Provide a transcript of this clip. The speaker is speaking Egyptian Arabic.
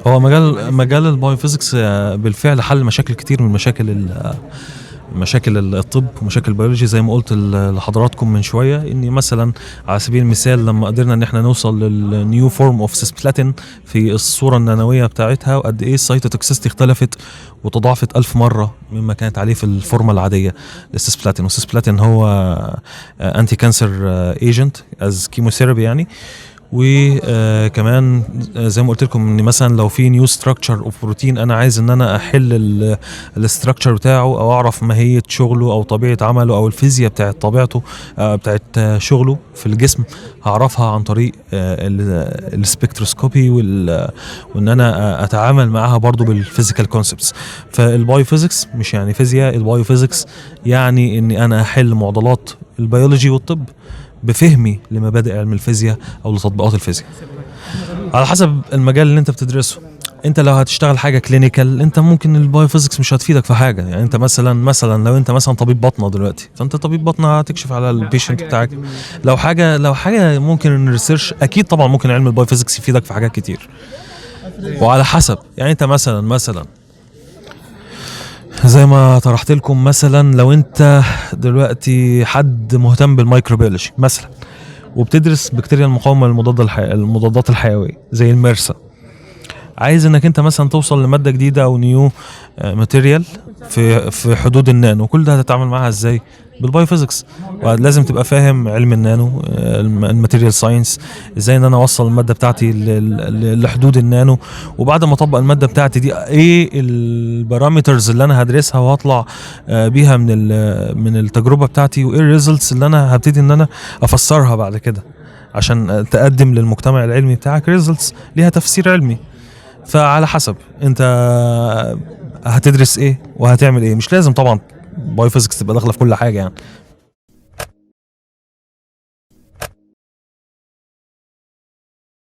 هو مجال ال biophysics بالفعل حل مشاكل كتير من مشاكل الطب ومشاكل البيولوجي، زي ما قلت لحضراتكم من شويه، اني مثلا على سبيل المثال لما قدرنا ان احنا نوصل لل new form of cisplatin في الصورة النانويه بتاعتها، وقد ايه ال cytotoxicity اختلفت وتضاعفت 1000 مره مما كانت عليه في الفورمة العادية لل cisplatin. وال cisplatin هو anti cancer agent as chemotherapy يعني. وكمان زي ما قلت لكم ان مثلا لو في new structure of protein انا عايز ان انا احل ال structure بتاعه او اعرف ماهية شغله او طبيعة عمله او الفيزياء بتاعت طبيعته بتاعت شغله في الجسم، هعرفها عن طريق ال spectroscopy وان انا اتعامل معاها برضو بال physical concepts. فال biophysics مش يعني فيزياء، ال biophysics يعني اني انا احل معضلات البيولوجي والطب بفهمي لمبادئ علم الفيزياء او لتطبيقات الفيزياء. على حسب المجال اللي انت بتدرسه. انت لو هتشتغل حاجة clinical، انت ممكن ال biophysics مش هتفيدك في حاجه. يعني انت مثلا لو انت مثلا طبيب بطنه دلوقتي، فانت طبيب بطنه هتكشف على ال patient بتاعك. لو حاجه ممكن research، اكيد طبعا ممكن علم ال biophysics يفيدك في حاجات كتير. وعلى حسب، يعني انت مثلا زي ما طرحت لكم، مثلا لو انت دلوقتي حد مهتم بال microbiology مثلا وبتدرس بكتيريا المقاومة المضادات الحيوية زي ال MRSA، عايز انك انت مثلا توصل لمادة جديدة او new material في حدود النانو، كل ده هتتعامل معاها ازاي؟ بال biophysics. ولازم تبقى فاهم علم النانو، ال material science، ازاي ان انا اوصل المادة بتاعتي لحدود النانو، وبعد ما اطبق المادة بتاعتي دي ايه ال parameters اللي انا هدرسها وهطلع بيها من التجربة بتاعتي، وايه ال results اللي انا هبتدي ان انا افسرها بعد كده عشان تقدم للمجتمع العلمي بتاعك results ليها تفسير علمي. فعلى حسب انت هتدرس ايه وهتعمل ايه. مش لازم طبعا biophysics تبقى داخله في كل حاجة يعني.